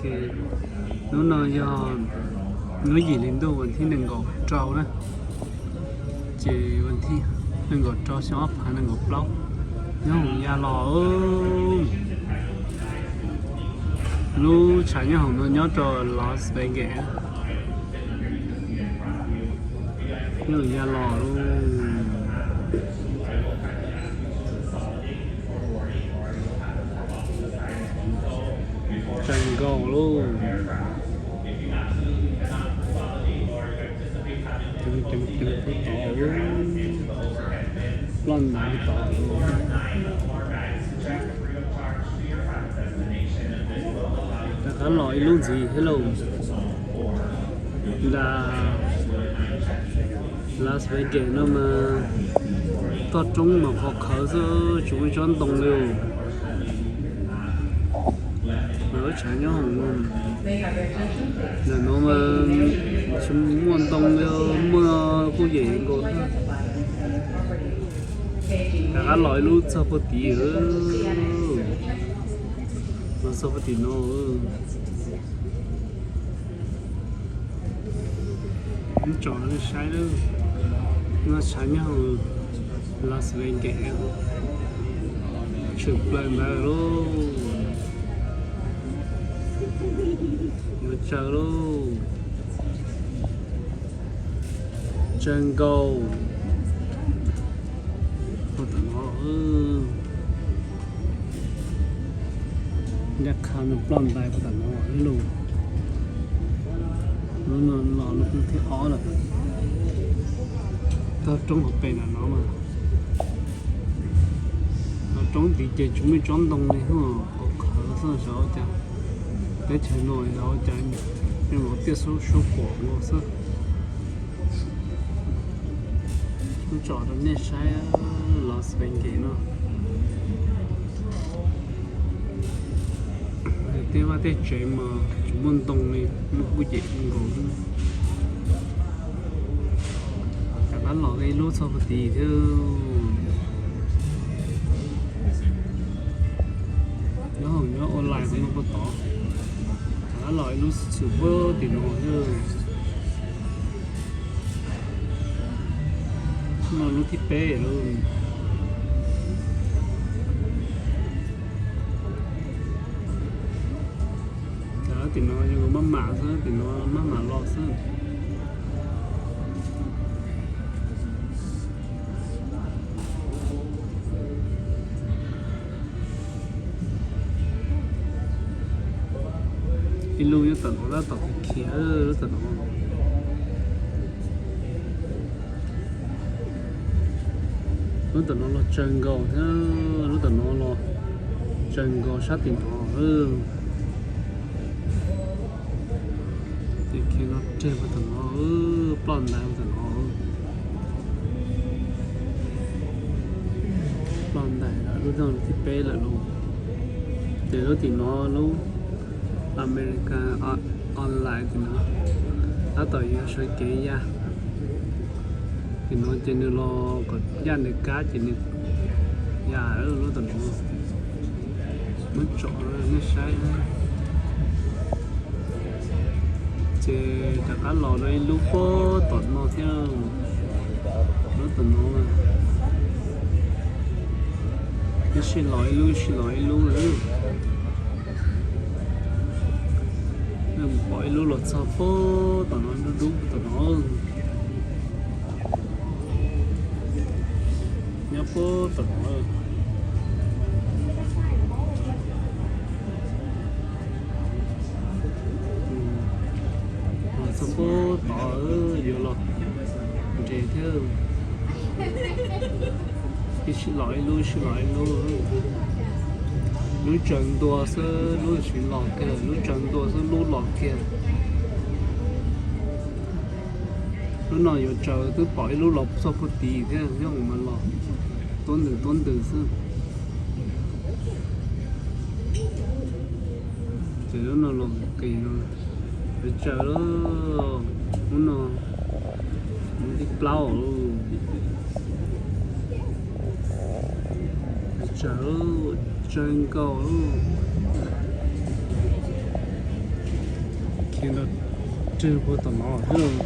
Hnub no yog hnub yim hli ntuj vas thib nees nkaum rau na, ces vas thib nees nkaum rau xyoo ob phav nees nkaum plaub, nyob hoom ya los. Lub tshav nyob hoom no nyob rau Las Vegas, nyob hoom ya los lauj. Tsaws nkaus lauj. Ceev ceev ceev puag tod, ploj ntais tod. Rov qab los ib lub ntxiv thiab lauj. Nram Las Vegas no mas toj roob mas qhov khawv xwb, tsis muaj tsob ntoo li. Mas lub tshav nyob hoom no, ntawm no mas tsis muaj ntoo li, muaj kuj yem nkaus. Rov qab los ib lub txog puag tim, los txog puag tim no. Tsom nej saib lawm, no tshav nyob hoom Las Vegas, tshwm plaws ntawd lauj. Yuav tsaws lauj. Tsaws nkaus. Puag tom no, ncaj qha no ploj ntais puag tom no lauj. Lub no los lub thib ob lawm. Toj roob hauv pes nram no mas, toj roob tid ces tsis muaj tsob ntoo li, qhov khawv xwb, xyov ua cas teb chaws no xyov ua cas nyob los tiaj suab suab kuam nkaus xwb. Kuv tsom rau nej saib Las Vegas no. Tej vaj tej tsev mas tsis muaj ntoo li, muaj kuj yem nkaus. Rov qab los ib lub txog puag tim thiab. Nyob hoom nyob ua lais no puag tod. Rov qab los ib lub txog puag tim no thiab. No lub thib peb lauj. Tim no yog maj mam xwb, tim no maj mam los xwb. Ib lub nyob tom no tab tom khiav lub tom no. Lub tom no los tsaws nkaus thiab, lub tom no los tsaws nkaus sab tim no. Ces khiav no reg puag tom no, ploj ntais puag tom no. Ploj ntais lawm, lub no thib peb lawm lauj. Ces lub tim no lub American Airlines tim no tab tom yuav sawv kev ya. Tim no ces nws los kom yaj nws kab ces nws ya lub tom no. Muab tsom nej saib. Ces rov qab los rau ib lub puag tom no thiab. Lub tom no, ib sij los ib lub, ib sij los ib lub. Pom ib lub los txog puag tom no, dub dub tom no. Nyob puag tom no. Los txog puag tod, yuav los nres thiab. Ib sij los ib lub, ib sij los ib lub. Lub tsaws ntua xwb, lub tsis los kiag, lub tsaws ntua xwb lub los kiag. Lub no yuav tsaws twb pom ib lub los txog puag tid thiab, nyob mus mas los tuab ntws tuab ntws xwb. Ces lub no los qis no, yuav tsaws lub, lub no, lub thib plaub. Tsaws, tsaws nkaus. Nrog rwg puag tom no thiab lauj.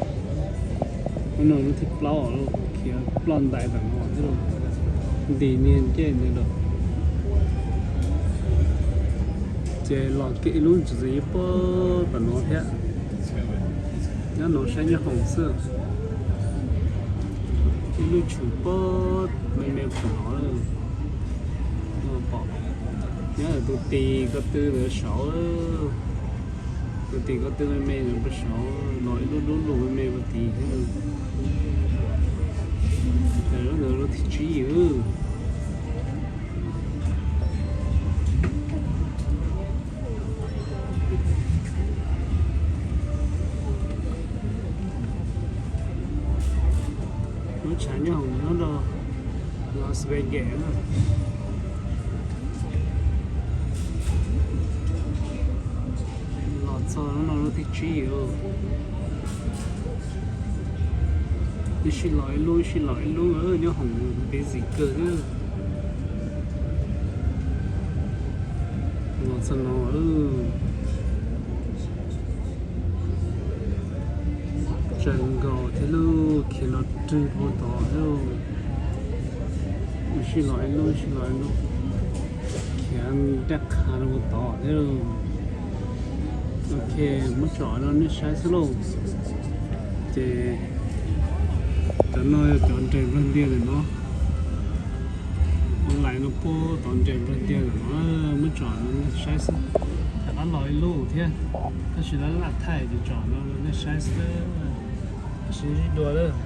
Hnub no lub thib plaub los khiav ploj ntais tom no thiab lauj. Nti niag ncej ntawd los. Ces los kev ib lub ntsis puag tom no thiab. Nyob no saib nyob hoom xwb. Ib lub tshwm puag me me puag no. Pom nyob tus tis ko tw ntawd saud. Tus tis ko tw me me ntawd puag saud, los ib lub dub lug me me puag tid thiab. Lub ntawd lub thib tsib. Lub tshav nyob hoom nyob rau Las Vegas na. Los txog no lub thib tsib. Ib sij los ib lub, ib sij los ib lub, nyob hoom busy kawg. Los txog no, tsawg nkaus thiab lauj, khiav los rwg puag tod thiab. Ib sij los ib lub, ib sij los ib lub, khiav nraj qha rau puag tod thiab. Ok, muab tsom rau nej saib xwb lauj. Ces cov no yog cov nres nplog ntiag ntawm no. Ua lais no puag tod nres nplog ntiag ntawm no, muab tsom rau nej saib xwb. Rov qab los ib lub thiab, tab sis laj laj thaij ces tsom rau nej saib xwb. Sib ntsib dua lawm.